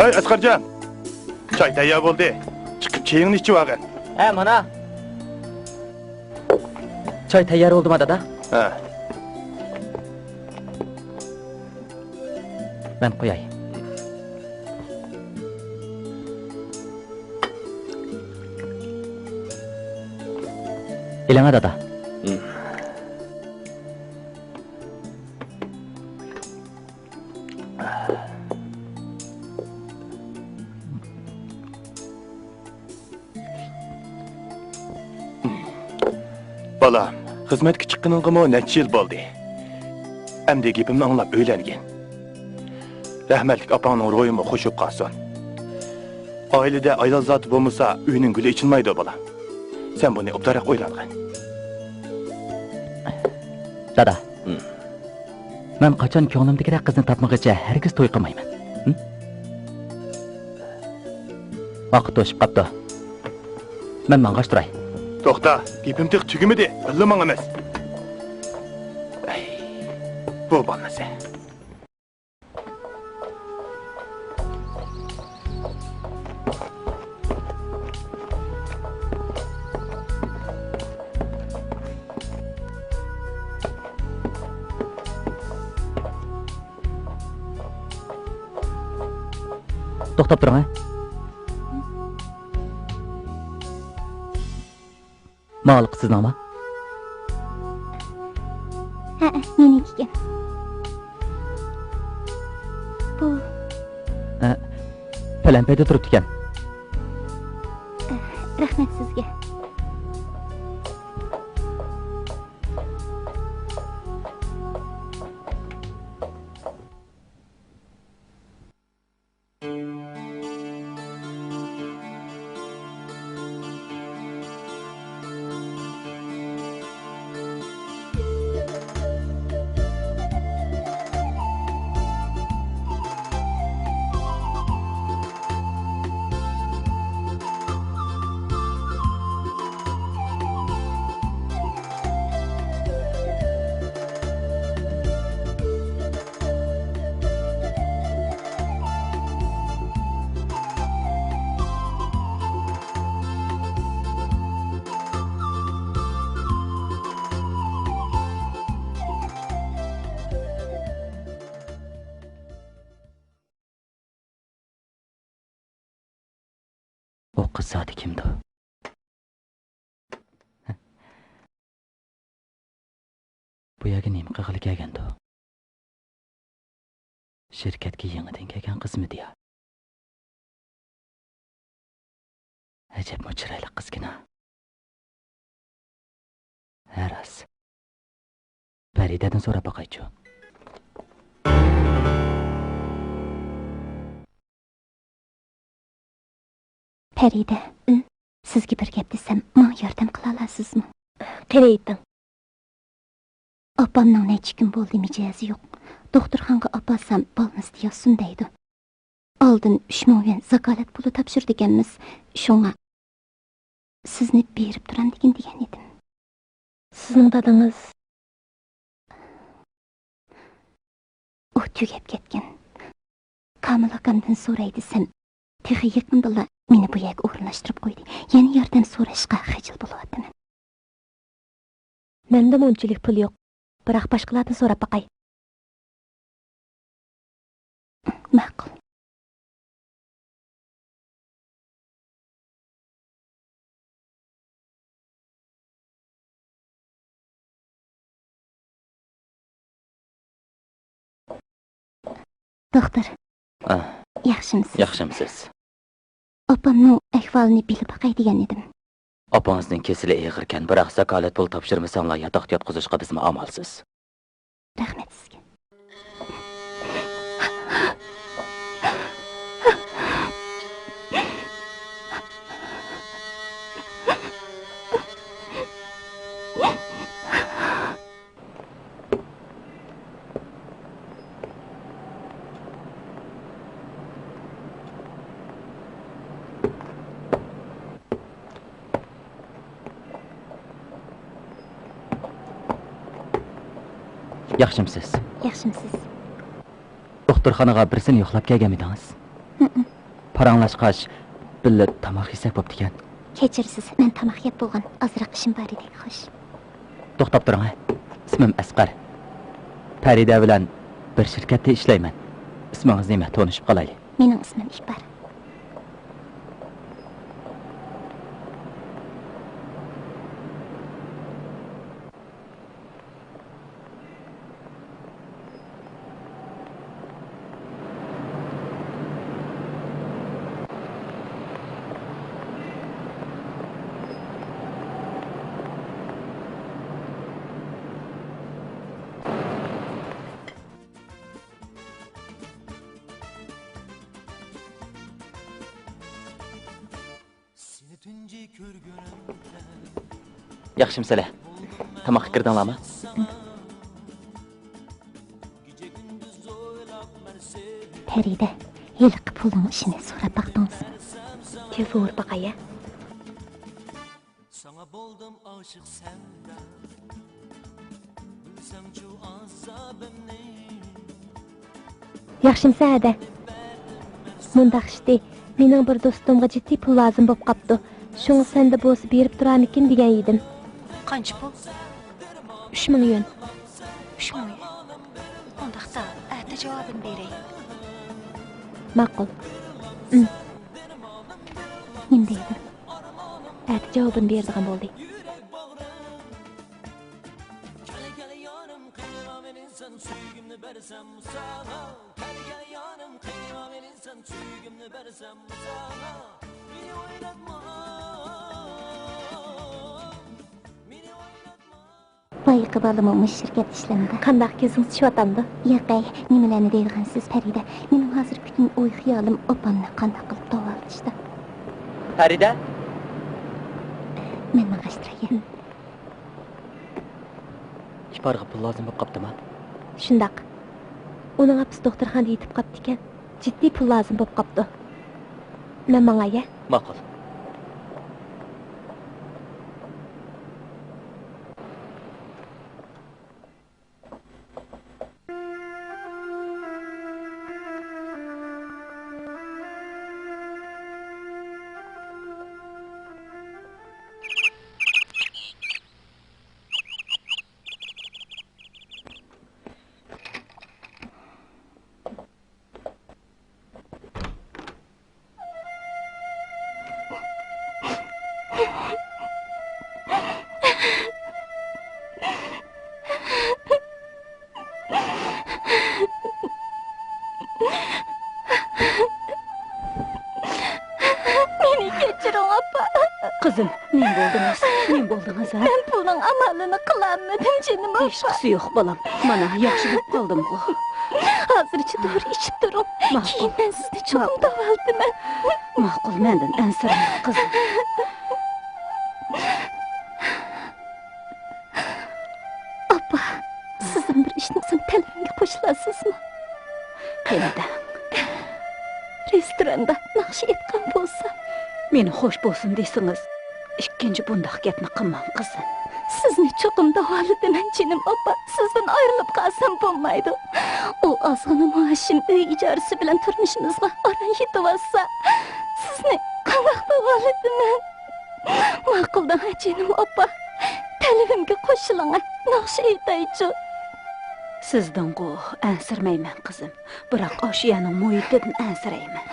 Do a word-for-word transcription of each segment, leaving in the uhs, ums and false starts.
ئەي، ئەسقەرجان! چاي تەييار بولدى. چىقىپ چېيىڭنى ئىچىۋالغىن. ھە، مانا. چاي تەييار بولدىما، دادا؟ ھە. مەن قۇياي. ئېلىڭە، دادا. بالام، خىزمەتكە چىققىنىڭغىمۇ نەچچە يىل بولدى. ئەمدى گېپىمنى ئاڭلاپ ئۆيلەنگىن. رەھمەتلىك ئاپاڭنىڭ روھىمۇ خۇش بولۇپ قالسۇن. ئائىلىدە ئايال زاتى بولمىسا، ئۆينىڭ گۈلى ئېچىلمايدۇ، بالام. سەن بۇنى ئوبدانراق ئويلانغىن. دادا. ھىم. مەن قاچان كۆڭلۈمدىكىدەك قىزنى تاپمىغىچە ھەرگىز توي قىلمايمەن. ھىم؟ ۋاقىت توشۇپ قاپتۇ. مەن ماڭغاچ تۇراي. توختا، گېپىم تېخى تۈگىمىدى. بىللە ماڭىمىز. ئەي، بۇ بولمىسا. توختاپ تۇرۇڭ، ھە. ماڭىلىقى سىزنىڭما؟ ھەئە، مېنىڭكىكەن. بۇ. ئە، پەلەمپەيدە تۇرۇپتىكەن. ئە، رەھمەت سىزگە. ئۇ قىز زادى كىمدۇ؟ بۇ يەرگە نېمە قىلغىلى كەلگەندۇ؟ شىركەتكە يېڭىدىن كەلگەن قىزمىدى يا؟ ئەجەبمۇ چىرايلىق قىزكىنا. ھە راست. پەرىدەدىن سوراپ باقايچۇ. پەرىدە، ئى؟ سىزگە بىر گەپ دېسەم، ماڭا ياردەم قىلالارسىزمۇ؟ قېنى ئېيتىڭ. ئاپامنىڭ نەچچە كۈن بولدى مىجەزى يوق. دوختۇرخانىغا ئاپارسام، بالنىستى ياتسۇن دەيدۇ. ئالدىن ئۈچ مىڭ يۈەن زاكالەت پۇلى تاپشۇرىدىكەنمىز. شۇڭا سىزنى بېرىپ تۇرامدىكىن دېگەن ئىدىم. سىزنىڭ دادىڭىز؟ ئۇ تۈگەپ كەتكەن. كامىل ئاكامدىن سوراي دېسەم، تېخى يېقىندىلا مېنى بۇ يەرگە ئورۇنلاشتۇرۇپ قويدى. يەنە ياردەم سوراشقا خىجىل بولۇۋاتىمەن. مەندىمۇ ئۇنچىلىك پۇل يوق، بىراق باشقىلاردىن سوراپ باقاي. ماقۇل. دوختۇر. ئاھ. ياخشىمسىز؟ ياخشىمسىز؟ ئاپامنىڭ ئەھۋالىنى بىلىپ باقاي دېگەن ئىدىم. ئاپىڭىزنىڭ كېسىلى ئېغىركەن، بىراق زاكالەت پۇل تاپشۇرمىساڭلار ياتاقتا ياتقۇزۇشقا بىزمۇ ئامالسىز. رەھمەت سىزگە. ياخشىمسىز؟ ياخشىمسىز؟ دوختۇرخانىغا بىرسىنى يوقلاپ كەلگەنمىدىڭىز؟ ھىم. پاراڭلاشقاچ، بىللە تاماق يېسەك بوپتىكەن. كەچۈرىسىز، مەن تاماق يەپ بولغان، ئازراق ئىشىم بار ئىدى. خوش. توختاپ تۇرۇڭ ھە. ئىسمىم ئەسقەر. پەرىدە بىلەن بىر شىركەتتە ئىشلەيمەن. ئىسمىڭىز نېمە؟ تونۇشۇپ قالايلى. مېنىڭ ئىسمىم ئىپار. ياخشىمۇسىلەر؟ تاماققا كىردىڭلارمۇ؟ پەرىدە، ھېلىقى پۇلنىڭ ئىشىنى سوراپ باقتىڭىزمۇ؟ تېلېفون ئۇرۇپ باقاي. ساڭا بولدۇم ئاشىق سەۋدا، بىلسەڭچۇ ئازابىمنى. ياخشىمسەن ھەدە؟ مۇنداق ئىشتى، مېنىڭ بىر دوستۇمغا جىددىي پۇل لازىم بوپ قاپتۇ. شۇڭا سەندە بولسا بېرىپ تۇرامىكىن دېگەن ئىدىم. قانچە پۇل؟ ئۈچ مىڭ يۈەن. ئۈچ مىڭ يۈەن. ئۇنداقتا ئەتە جاۋابىنى بېرەي. ماقۇل. ئىم. نېمە دەيدۇ؟ ئەتە جاۋابىنى بېرىدىغان بولدى. بايىقى بالىمۇ مۇشۇ شىركەتتە ئىشلەمدۇ؟ قانداق، كۆزىڭىز چۈشۈۋاتامدۇ؟ ياق ئەي، نېمىلەرنى دەيدىغانسىز پەرىدە؟ مېنىڭ ھازىر پۈتۈن ئوي خىيالىم ئاپامنى قانداق قىلىپ داۋالىتىشتا. پەرىدە؟ مەن ماڭاي. ئىپارغا پۇل لازىم بولۇپ قاپتىما؟ شۇنداق. ئۇنىڭ ئاپىسى دوختۇرخانىدا يېتىپ قاپتىكەن. جىددىي پۇل لازىم بولۇپ قاپتۇ. مەن ماڭاي ھە؟ ماقۇل. مېنى كەچۈرۈڭ، ئاپا. قىزىم، نېمە بولدىڭىز؟ نېمە بولدىڭىز، ھە؟ مەن پۇلنىڭ ئامالىنى قىلالمىدىم، جېنىم ئاپا. ھېچقىسى يوق، بالام. مانا، ياخشى بولۇپ قالدىمغۇ. ھازىرچە دورا ئىچىپ تۇرۇڭ. ماقۇل. كېيىن مەن سىزنى چوقۇم داۋالىتىمەن. ماقۇل، مەندىن ئەنسىرىمەڭ، قىزىم. ئاپا، سىزمۇ بىر ئىشنى قىلسام تەلىپىمگە قوشۇلارسىزمۇ؟ قېنى دەڭ. رېستوراندا ناخشا ئېيتقان بولسام. مېنى خوش بولسۇن دېسىڭىز، ئىككىنچى بۇنداق گەپنى قىلماڭ، قىزىم. سىزنى چوقۇم داۋالىتىمەن، جېنىم ئاپا. سىزدىن ئايرىلىپ قالسام بولمايدۇ. ئۇ ئازغىنە مائاشىم ئۆي ئىجارىسى بىلەن تۇرمۇشىمىزغا ئاران يېتىۋاتسا، سىزنى قانداق داۋالىتىمەن؟ ماقۇل دەڭ، جېنىم ئاپا. تەلىپىمگە قوشۇلۇڭ، ناخشا ئېيتايچۇ. سىزدىنغۇ ئەنسىرىمەيمەن، قىزىم. بىراق ئاشۇ يەرنىڭ مۇھىتىدىن ئەنسىرەيمەن.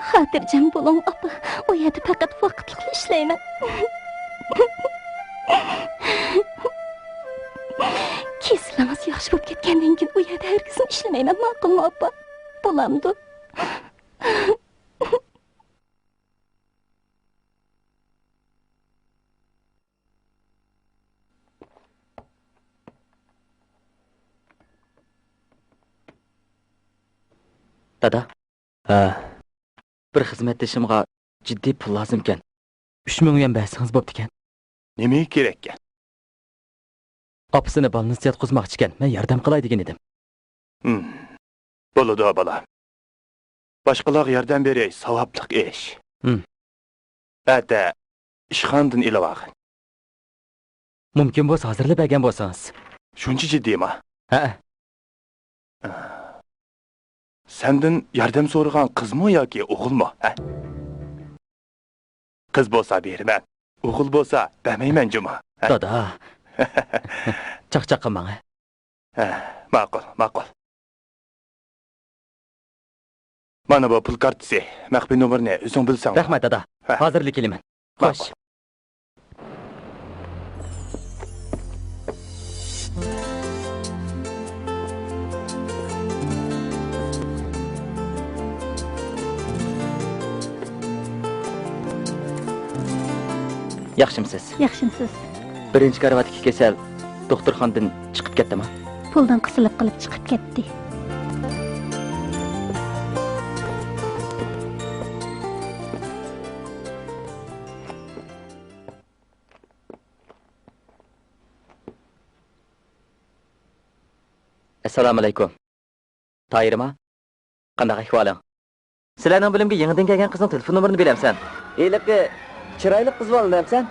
خاتىرجەم بولۇڭ، ئاپا. ئۇ يەردە پەقەت ۋاقىتلىقلا ئىشلەيمەن. كېسىلىڭىز ياخشى بولۇپ كەتكەندىن كېيىن ئۇ يەردە ھەرگىزمۇ ئىشلىمەيمەن، ماقۇلمۇ، ئاپا؟ بولامدۇ؟ دادا. ھە. بىر خىزمەتدىشىمغا جىددىي پۇل لازىمكەن. ئۈچ مىڭ يۈەن بەرسىڭىز بوپتىكەن. نېمىگە كېرەككەن؟ ئاپىسىنى بالنىستتا ياتقۇزماقچىكەن، مەن ياردەم قىلاي دېگىنىدىم. ھىم. بولىدۇ، بالام. باشقىلارغا ياردەم بېرىش ساۋابلىق ئىش. ھىم. ئەتە ئىشخانىدىن ئېلىۋالغىن. مۇمكىن بولسا ھازىرلا بەرگەن بولسىڭىز. شۇنچە جىددىيما؟ ھەئە. سەندىن ياردەم سورىغان قىزمۇ ياكى ئوغۇلمۇ، ھە؟ قىز بولسا بېرىمەن، ئوغۇل بولسا بەرمەيمەن جۇمۇ، ھە؟ دادا. چاقچاق قىلماڭ، ھە؟ ھە، ماقۇل، ماقۇل. مانا بۇ پۇل كارتىسى، مەخپىي نومۇرنى ئۆزۈڭ بىلسەڭ. رەھمەت، دادا. ھە. ھازىرلا كېلىمەن. خوش. ماقۇل. ياخشىمسىز؟ ياخشىمسىز؟ بىرىنچى كارىۋاتتىكى كېسەل دوختۇرخانىدىن چىقىپ كەتتىما؟ پۇلدىن قىسىلىپ قېلىپ چىقىپ كەتتى. ئەسسالامۇئەلەيكۇم. تاھىرما؟ قانداق ئەھۋالىڭ؟ سىلەرنىڭ بۆلۈمگە يېڭىدىن كەلگەن قىزنىڭ تېلېفون نومۇرىنى بىلەمسەن؟ ھېلىقى چىرايلىق قىز بالىنى دەمسەن؟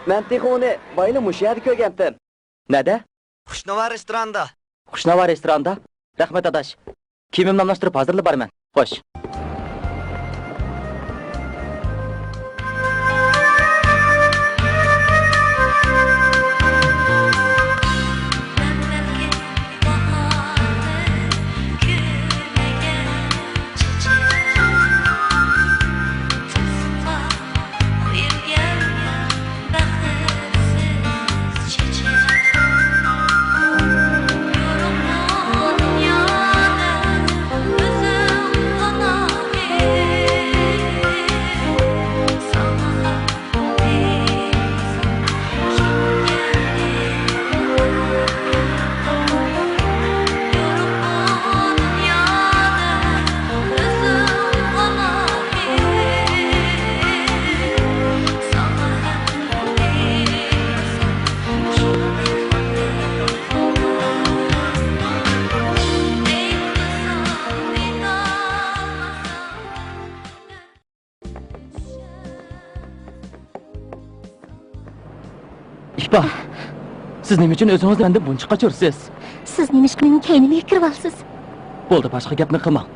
مەن تېخى ئۇنى بايىلا مۇشۇ يەردە كۆرگەنتىم. نەدە؟ خۇشناۋا رېستوراندا. خۇشناۋا رېستوراندا؟ رەھمەت، ئاداش. كىيىمىمنى ئالماشتۇرۇپ، ھازىرلا بارىمەن. خوش. ئىپا، سىز نېمە ئۈچۈن ئۆزىڭىزنى مەندىن بۇنچە قاچۇرىسىز؟ سىز نېمىشقا مېنىڭ كەينىمگە كىرىۋالىسىز؟ بولدى، باشقا گەپنى قىلماڭ.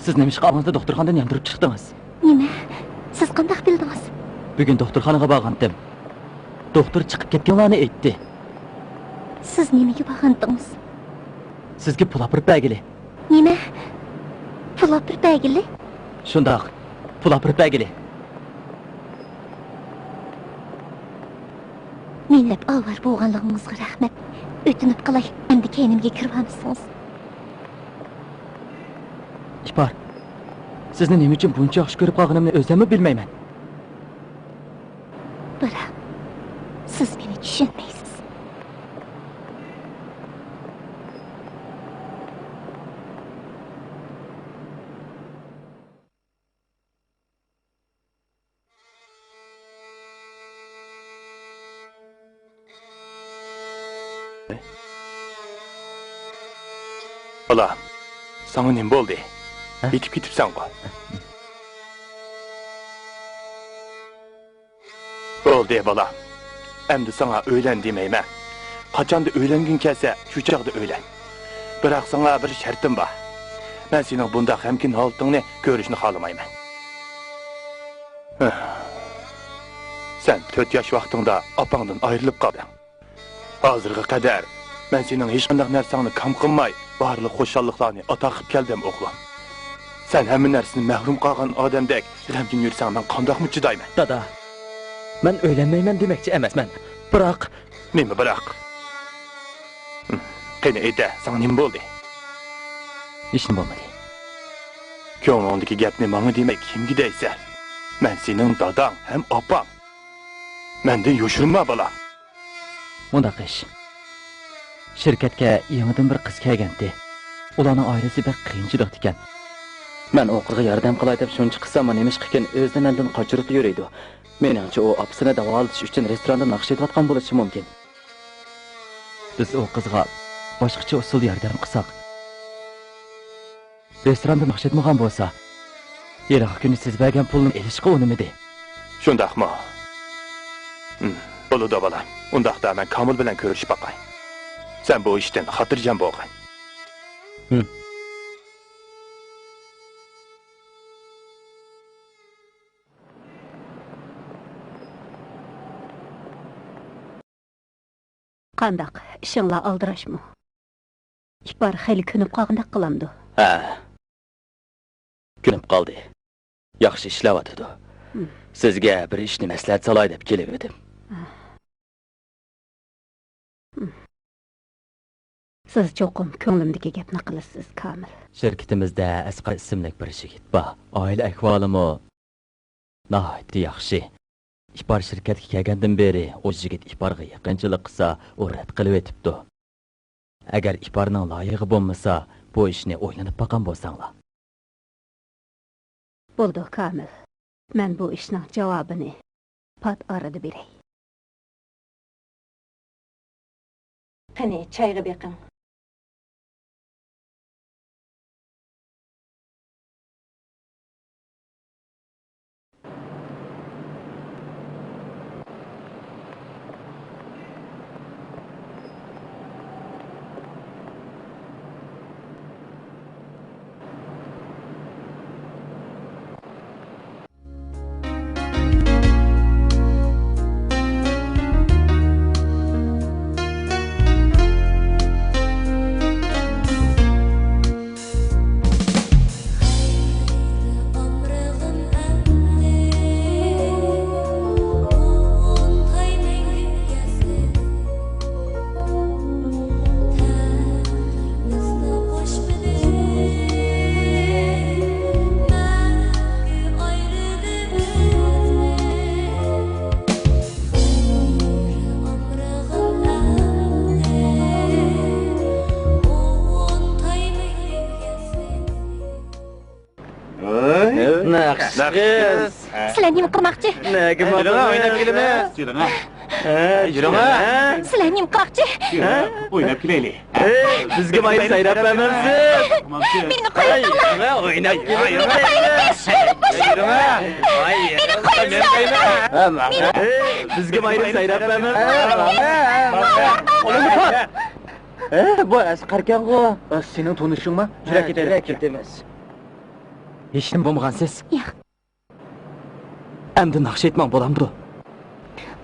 سىز نېمىشقا ئاپىڭىزنى دوختۇرخانىدىن ياندۇرۇپ چىقتىڭىز؟ نېمە؟ سىز قانداق بىلدىڭىز؟ بۈگۈن دوختۇرخانىغا بارغانتىم. دوختۇر چىقىپ كەتكەنلەرنى ئېيتتى. سىز نېمىگە بارغانتىڭىز؟ سىزگە پۇل ئاپىرىپ بەرگىلى. نېمە؟ پۇل ئاپىرىپ بەرگىلى؟ شۇنداق، پۇل ئاپىرىپ بەرگىلى. مېنى دەپ ئاۋارە بولغانلىقىڭىزغا رەھمەت. ئۆتۈنۈپ قالاي، ئەمدى كەينىمگە كىرىۋالمىسىڭىز. ئىپار، سىزنى نېمە ئۈچۈن بۇنچە ياخشى كۆرۈپ قالغىنىمنى ئۆزۈممۇ بىلمەيمەن. بىراق، سىز مېنى چۈشەنمەيسىز. بالام، ساڭا نېمە بولدى؟ ھە؟ يېتىپ كېتىپسەنغۇ؟ بولدى، بالام. ئەمدى ساڭا ئۆيلەن دېمەيمەن. قاچاندا ئۆيلەنگۈڭ كەلسە، شۇ چاغدا ئۆيلەن. بىراق ساڭا بىر شەرتىم بار. مەن سېنىڭ بۇنداق غەمكىن ھالىتىڭنى كۆرۈشنى خالىمايمەن. سەن تۆت ياش ۋاقتىڭدا ئاپاڭدىن ئايرىلىپ قالدىڭ. ھازىرغا قەدەر مەن سېنىڭ ھېچقانداق نەرسەڭنى كام قىلماي، بارلىق خۇشاللىقلارنى ئاتا قىلىپ كەلدىم، ئوغلۇم. سەن ھەممە نەرسىدىن مەھرۇم قالغان ئادەمدەك غەمكىن يۈرسەڭ، مەن قانداقمۇ چىدايمەن؟ دادا، مەن ئۆيلەنمەيمەن دېمەكچى ئەمەسمەن. بىراق. نېمە بىراق؟ قېنى ئېيتە، ساڭا نېمە بولدى؟ ھېچنېمە بولمىدى. كۆڭلۈڭدىكى گەپنى ماڭا دېمەي، كىمگە دەيسەن؟ مەن سېنىڭ داداڭ ھەم ئاپاڭ. مەندىن يوشۇرما، بالام. مۇنداق ئىش. شىركەتكە يېڭىدىن بىر قىز كەلگەنتى. ئۇلارنىڭ ئائىلىسى بەك قىيىنچىلىقتا ئىكەن. مەن ئۇ قىزغا ياردەم قىلاي دەپ شۇنچە قىلساممۇ، نېمىشقىكىن ئۆزىنى مەندىن قاچۇرۇپلا يۈرىدۇ. مېنىڭچە، ئۇ ئاپىسىنى داۋالىتىش ئۈچۈن رېستوراندا ناخشا ئېيتىۋاتقان بولۇشى مۇمكىن. بىز ئۇ قىزغا باشقىچە ئۇسۇلدا ياردەم قىلساق. رېستوراندا ناخشا ئېيتمىغان بولسا، ھېلىقى كۈنى سىز بەرگەن پۇلنى ئېلىشقا ئۇنىمىدى. شۇنداقمۇ؟ ھىم، بولىدۇ، بالام. ئۇنداقتا مەن كامىل بىلەن كۆرۈشۈپ باقاي. سەن بۇ ئىشتىن خاتىرجەم بولغىن. ھىم. قانداق، ئىشىڭلار ئالدىراشمۇ؟ ئىپار خېلى كۆنۈپ قالغاندەك قىلامدۇ؟ ھە. كۆنۈپ قالدى. ياخشى ئىشلەۋاتىدۇ. ھىم. سىزگە بىر ئىشنى مەسلىھەت سالاي دەپ كېلىۋىدىم. ھىم. سىز چوقۇم كۆڭلۈمدىكى گەپنى قىلىسىز، كامىل. شىركىتىمىزدە ئەسقەر ئىسىملىك بىر يىگىت بار. ئائىلە ئەھۋالىمۇ ناھايىتى ياخشى. ئىپار شىركەتكە كەلگەندىن بېرى ئۇ يىگىت ئىپارغا يېقىنچىلىق قىلسا، ئۇ رەت قىلىۋېتىپتۇ. ئەگەر ئىپارنىڭ لايىقى بولمىسا، بۇ ئىشنى ئويلىنىپ باققان بولساڭلار. بولىدۇ، كامىل. مەن بۇ ئىشنىڭ جاۋابىنى پات ئارىدا بېرەي. قېنى، چايغا بېقىڭ. نەقىش قىز. سىلەر نېمە قىلماقچى؟ نەگە ماڭا ئويناپ كېلىمىز؟ يۈرۈڭە. يۈرۈڭە. سىلەر نېمە قىلماقچى؟ ئويناپ كېلەيلى. بىزگە مايىل سايراپ بەرمەمسىز؟ مېنى قويۇڭلار. ئويناپ كېلىمىز. مېنى قويۇڭلار. مېنى قويۇڭلار. بىزگە مايىل سايراپ بەرمەمسىز؟ ئە، بۇ ئەسقەركەنغۇ. ئە، سېنىڭ تونۇشۇڭما؟ يۈرە كېتەيلى. كېتىمىز. ھېچنېمە بولمىغانسىز؟ ياق. ئەمدى ناخشا ئېيتماڭ، بولامدۇ؟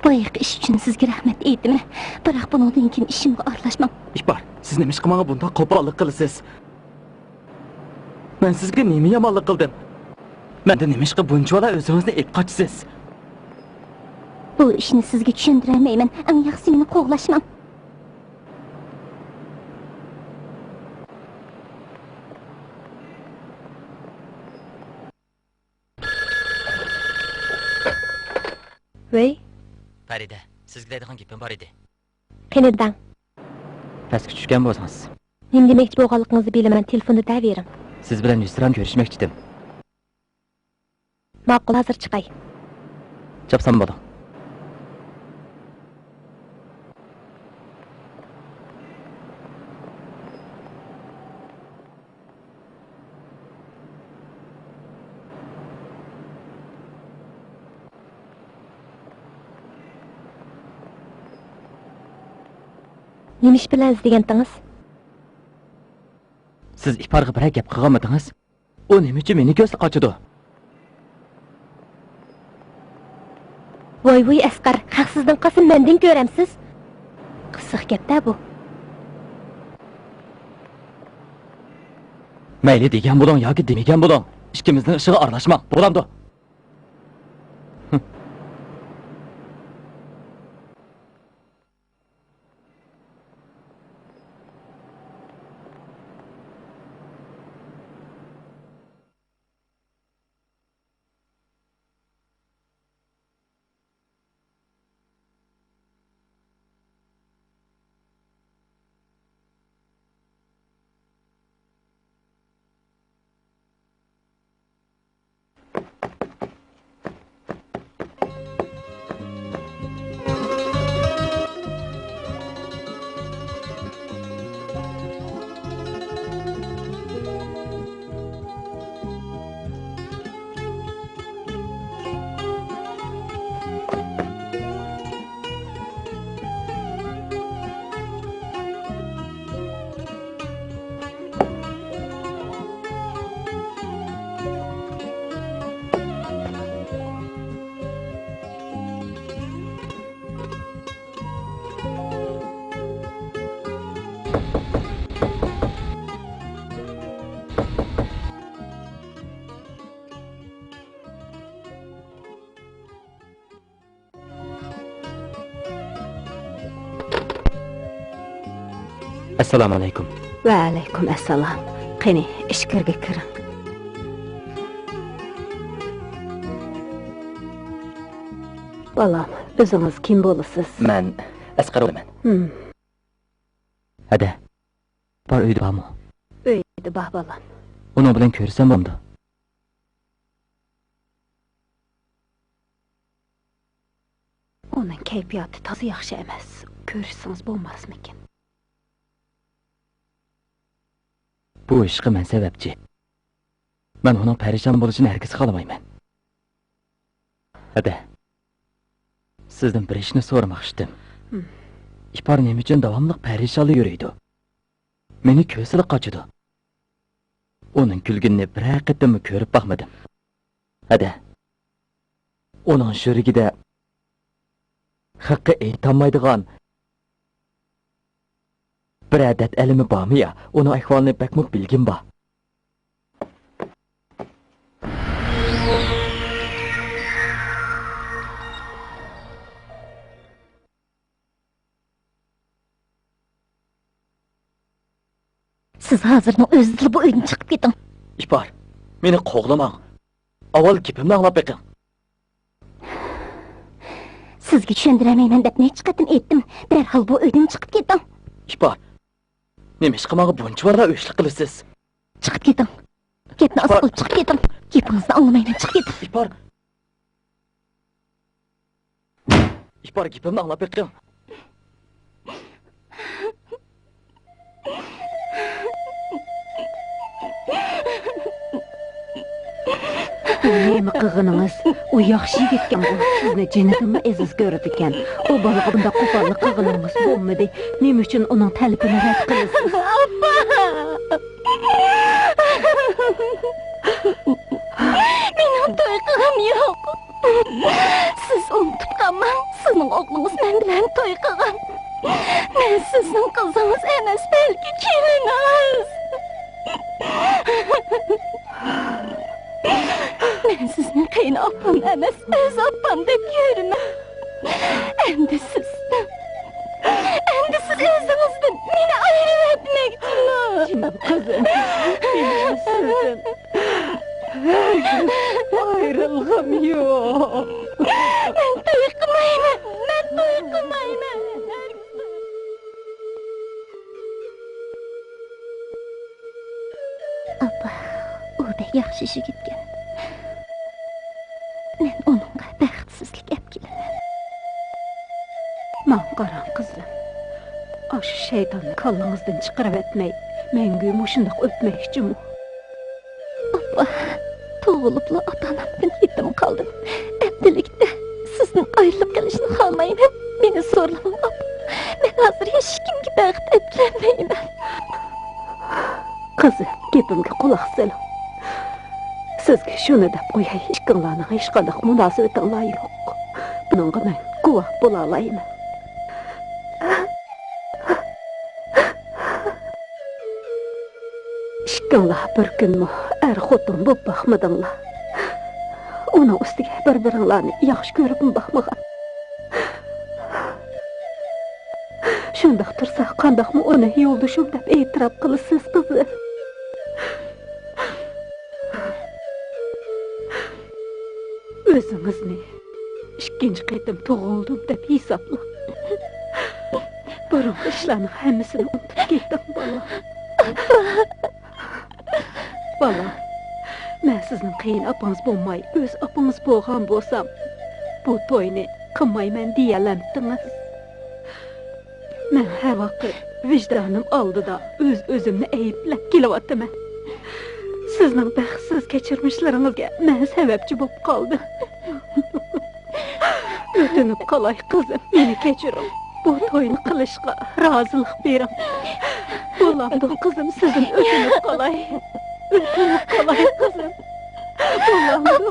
بايىقى ئىش ئۈچۈن سىزگە رەھمەت ئېيتىمەن. بىراق بۇنىڭدىن كېيىن ئىشىمغا ئارىلاشماڭ. ئىپار، سىز نېمىشقا ماڭا بۇنداق قوپاللىق قىلىسىز؟ مەن سىزگە نېمە يامانلىق قىلدىم؟ مەندىن نېمىشقا بۇنچىۋالا ئۆزىڭىزنى ئېلىپ قاچىسىز؟ بۇ ئىشنى سىزگە چۈشەندۈرەلمەيمەن. ئەڭ ياخشىسى مېنى قوغلاشماڭ. ۋەي. پەرىدە، سىزگە دەيدىغان گېپىم بار ئىدى. قېنى دەڭ. پەسكە چۈشكەن بولسىڭىز. نېمە دېمەكچى بولغانلىقىڭىزنى بىلىمەن، تېلېفوندا دەۋېرىڭ. سىز بىلەن يۈزتۇرا كۆرۈشمەكچىدىم. ماقۇل، ھازىر چىقاي. چاپسان بولۇڭ. نېمە ئىش بىلەن ئىزدىگەنتىڭىز؟ سىز ئىپارغا بىرەر گەپ قىلغانمىدىڭىز؟ ئۇ نېمە ئۈچۈن مېنى كۆرسە قاچىدۇ؟ ۋاي ۋۇي ئەسقەر، خەق سىزدىن قالسا مەندىن كۆرەمسىز؟ قىزىق گەپتە بۇ. مەيلى، دېگەن بولۇڭ ياكى دېمىگەن بولۇڭ، ئىككىمىزنىڭ ئىشىغا ئارىلاشماڭ، بولامدۇ؟ ئەسسالامۇ ئەلەيكۇم. ۋەئەلەيكۇم ئەسسالام. قېنى، ئىچكىرىگە كىرىڭ. بالام، ئۆزىڭىز كىم بولىسىز؟ مەن ئەسقەر بولىمەن. ھەدە، بار ئۆيدە بارمۇ؟ ئۆيدە بار، بالام. ئۇنىڭ بىلەن كۆرۈشسەم بولامدۇ؟ ئۇنىڭ كەيپىياتى تازا ياخشى ئەمەس. كۆرۈشسىڭىز بولماسمىكىن؟ بۇ ئىشقا مەن سەۋەبچى. مەن ئۇنىڭ پەرىشان بولۇشىنى ھەرگىز خالىمايمەن. ھەدە، سىزدىن بىر ئىشنى سورىماقچىدىم. ئىپار نېمە ئۈچۈن داۋاملىق پەرىشانلا يۈرىدۇ؟ مېنى كۆرسىلا قاچىدۇ. ئۇنىڭ كۈلگىنىنى بىرەر قېتىممۇ كۆرۈپ باقمىدىم. ھەدە، ئۇنىڭ يۈرىكىدە خەققە ئېيتالمايدىغان بىرەر دەرد ئەلىمى بارمۇ يا؟ ئۇنىڭ ئەھۋالىنى بەكمۇ بىلگۈم بار. سىز ھازىرنىڭ ئۆزىدىلا بۇ ئۆيدىن چىقىپ كېتىڭ. ئىپار، مېنى قوغلىماڭ. ئاۋۋال گېپىمنى ئاڭلاپ بېقىڭ. سىزگە چۈشەندۈرەلمەيمەن دەپ نەچچە قېتىم ئېيتتىم. دەرھال بۇ ئۆيدىن چىقىپ كېتىڭ. ئىپار، نېمىشقا ماڭا بۇنچىۋالا ئۆچلۈك قىلىسىز؟ چىقىپ كېتىڭ. گەپنى ئاز قىلىپ چىقىپ كېتىڭ. گېپىڭىزنى ئاڭلىمايمەن، چىقىپ كېتىڭ. ئىپار. ئىپار، گېپىمنى ئاڭلاپ بېقىڭ. بۇ نېمە قىلغىنىڭىز؟ ئۇ ياخشى يىگىتكەنغۇ، سىزنى جېنىدىنمۇ ئەزىز كۆرىدىكەن. ئۇ بالىغا بۇنداق قوپاللىق قىلغىنىڭىز بولمىدى. نېمە ئۈچۈن ئۇنىڭ تەلىپىنى رەت قىلىسىز؟ ئاپا! مېنىڭ توي قىلغۇم يوق. سىز ئۇنتۇپ قالماڭ، سىزنىڭ ئوغلىڭىز مەن بىلەن توي قىلغان. مەن سىزنىڭ قىزىڭىز ئەمەس، بەلكى كېلىنىڭىز. مەن سىزنى قېيىن ئاپام ئەمەس، ئۆز ئاپامدەك كۆرىمەن. ئەمدى سىز، ئەمدى سىز ئۆزىڭىزدىن مېنى ئايرىۋەتمەكچىمۇ؟ جېنىم قىزىم، مېنىڭ سىزدىن ھەرگىز ئايرىلغۇم يوق. مەن توي قىلمايمەن، مەن توي قىلمايمەن. ئاپا، ئۇ بەك ياخشى يىگىتكەن. مەن ئۇنىڭغا بەختسىزلىك ئەپ كېلىمەن. ماڭا قاراڭ، قىزىم. ئاشۇ شەيتاننى كاللىڭىزدىن چىقىرىۋەتمەي، مەڭگۈ مۇشۇنداق ئۆتمەكچىمۇ؟ ئاپا، تۇغۇلۇپلا ئاتا-ئانامدىن يېتىم قالدىم. ئەمدىلىكتە سىزدىن ئايرىلىپ قېلىشنى خالىمايمەن. مېنى زورلىماڭ، ئاپا. مەن ھازىر ھېچكىمگە بەخت ئەپكىلەلمەيمەن. قىزىم، گېپىمگە قۇلاق سېلىڭ. سىزگە شۇنى دەپ قوياي، ئىككىڭلارنىڭ ھېچقانداق مۇناسىۋىتىڭلار يوق. بۇنىڭغا مەن گۇۋاھ بولالايمەن. ئىككىڭلار بىر كۈنمۇ ئەر-خوتۇن بولۇپ باقمىدىڭلار. ئۇنىڭ ئۈستىگە بىر-بىرىڭلارنى ياخشى كۆرۈپمۇ باقمىغان. شۇنداق تۇرسا، قانداقمۇ ئۇنى يولدىشىم دەپ ئېتىراپ قىلىسىز، قىزىم؟ ئۆزىڭىزنى ئىككىنچى قېتىم تۇغۇلدۇم دەپ ھېسابلاڭ. بۇرۇنقى ئىشلارنىڭ ھەممىسىنى ئۇنتۇپ كېتىڭ، بالام. بالام، مەن سىزنىڭ قېيىن ئاپىڭىز بولماي، ئۆز ئاپىڭىز بولغان بولسام، بۇ توينى قىلمايمەن دېيەلەمتىڭىز؟ مەن ھەر ۋاقىت ۋىجدانىم ئالدىدا ئۆز-ئۆزۈمنى ئەيىبلەپ كېلىۋاتىمەن. سىزنىڭ بەختسىز كەچۈرمىشلىرىڭىزگە مەن سەۋەبچى بولۇپ قالدىم. ئۆتۈنۈپ قالاي، قىزىم، مېنى كەچۈرۈڭ. بۇ توينى قىلىشقا رازىلىق بېرىڭ. بولامدۇ، قىزىم، سىزدىن ئۆتۈنۈپ قالاي. ئۆتۈنۈپ قالاي، قىزىم. بولامدۇ؟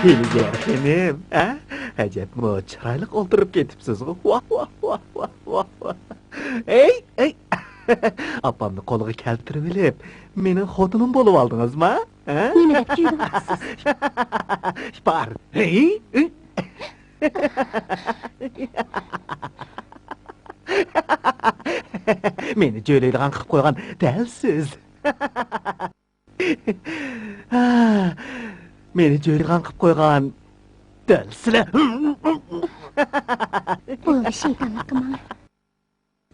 ھىيلىگەر خېنىم، ھە؟ ئەجەبمۇ چىرايلىق ئولتۇرۇپ كېتىپسىزغۇ. ۋاھ، ۋاھ، ۋاھ. ئەي، ئەي! ئاپامنى قولغا كەلتۈرۈۋېلىپ، مېنىڭ خوتۇنۇم بولۇۋالدىڭىزما؟ ھە؟ نېمە دەپ جۆيلۈۋاتىسىز؟ ئىپار. ھەي، ئەي! مېنى جۆيلەيدىغان قىلىپ قويغان دەل سىز. مېنى جۆيلەيدىغان قىلىپ قويغان دەل سىلەر. بولدى، شەيتانلىققا ماڭ.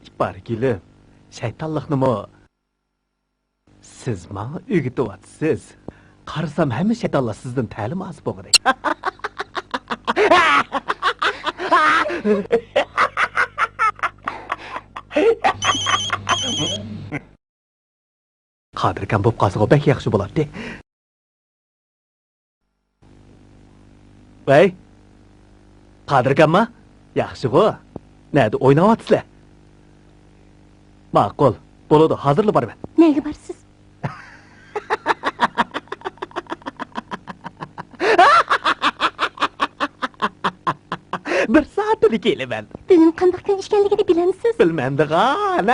ئىپارگۈلۈم، شەيتانلىقنىمۇ سىز ماڭا ئۆگىتىۋاتىسىز. قارىسام، ھەممە شەيتانلار سىزدىن تەلىم ئالسا بولغۇدەك. قادىركام بولۇپ قالسىغۇ بەك ياخشى بولاتتى. ۋەي، قادىركامما؟ ياخشىغۇ؟ نەدە ئويناۋاتىسىلەر؟ ماقۇل، بولىدۇ، ھازىرلا بارىمەن. نەگە بارىسىز؟ بىر سائەتتىلا كېلىمەن. بۈگۈن قانداق كۈن ئىكەنلىكىنى بىلەمسىز؟ بىلمەمدىغان.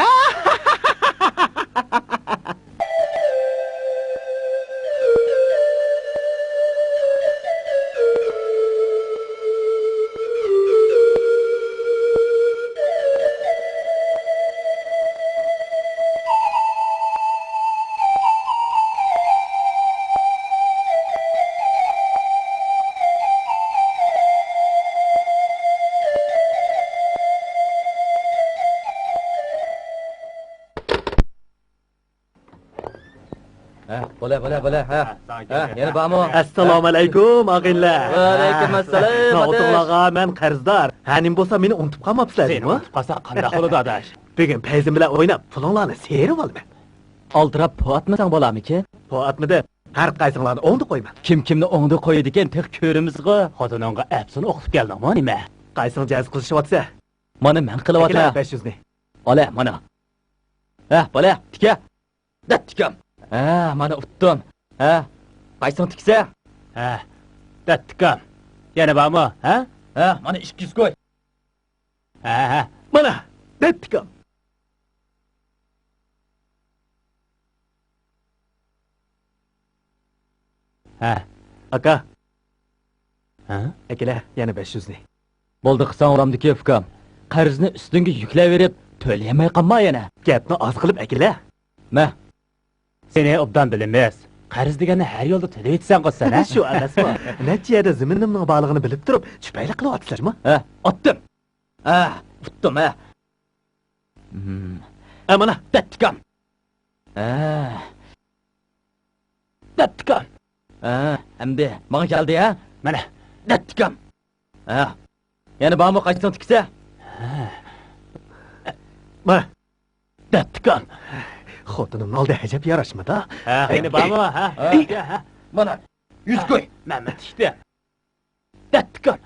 ھە، بولە، بولە، بولە، ھە. ھە، يەنە بارمۇ؟ ئەسسالامۇئەلەيكۇم، ئاغىنىلەر. ۋەئەلەيكۇم ئەسسالام، ھە، ئاداش. ئوتۇڭلارغا مەن قەرزدار. ھە، نېمە بولسا مېنى ئۇنتۇپ قالماپسىلەر سېنى دەيمۇ؟ ئۇنتۇپ قالساق قانداق بولىدۇ، ئاداش؟ بۈگۈن پەيزىم بىلەن ئويناپ، پۇلۇڭلارنى سېرىۋالىمەن. ئالدىراپ پو ئاتمىساڭ بولامىكىن؟ پو ئاتمىدىم. ھەر قايسىڭلارنى ئوڭدا قويىمەن. كىم كىمنى ئوڭدا قويىدىكەن، تېخى كۆرىمىزغۇ. خوتۇنۇڭغا ئەپسۇن ئوقۇتۇپ كەلدىڭمۇ نېمە؟ قايسىڭ جەز قىلىشىۋاتىسەن؟ مانا مەن قىلىۋاتىمەن. ئەكېلە بەش يۈزنى. ئالە، مانا. ھە، بالە، تىكە. دەت تىكەم. ھە، مانا ئۇتتۇم. ھە، قايسىڭ تىكسە؟ ھە، دەت تىكەم. يەنە بارمۇ؟ ھە؟ ھە، مانا ئىككى يۈز كوي. ھە، ھە. مانا، دەت تىكەم. ھە. ئاكا. ھە؟ ئەكېلە، يەنە بەش يۈزنى. بولدى قىلساڭ ئۇرامدىكى ئۇكام. قەرزنى ئۈستۈڭگە يۈكلەۋېرىپ، تۆلىيەلمەي قالما يەنە. گەپنى ئاز قىلىپ ئەكېلە. مە. سېنى ئوبدان بىلىمىز. قەرز دېگەننى ھەر يولدا تۆلەۋېتىسەنغۇ سەن، ھە؟ شۇ ئەمەسمۇ؟ نەچچە يەردە زېمىنىمنىڭ بارلىقىنى بىلىپ تۇرۇپ، چۈپەيلىك قىلىۋاتىسىلەرمۇ؟ ھە، ئاتتىم. ھە، ئۇتتۇم، ھە. ھە، مانا، دەتتىكام. ھە. دەتتىكام. ھە، ئەمدى ماڭا كەلدى، ھە؟ مانا، دەتتىكام. ھە. يەنە بارمۇ قايسىڭ تىكسە؟ مانا. دەتتىكام. خوتۇنۇمنىڭ ئالدى ئەجەب ياراشمىدى. ھە، قېنى بارمۇ؟ ھە، ھە، ھە. مانا، يۈز كوي. مەن، مەن تىكتىم. دەتتىكام.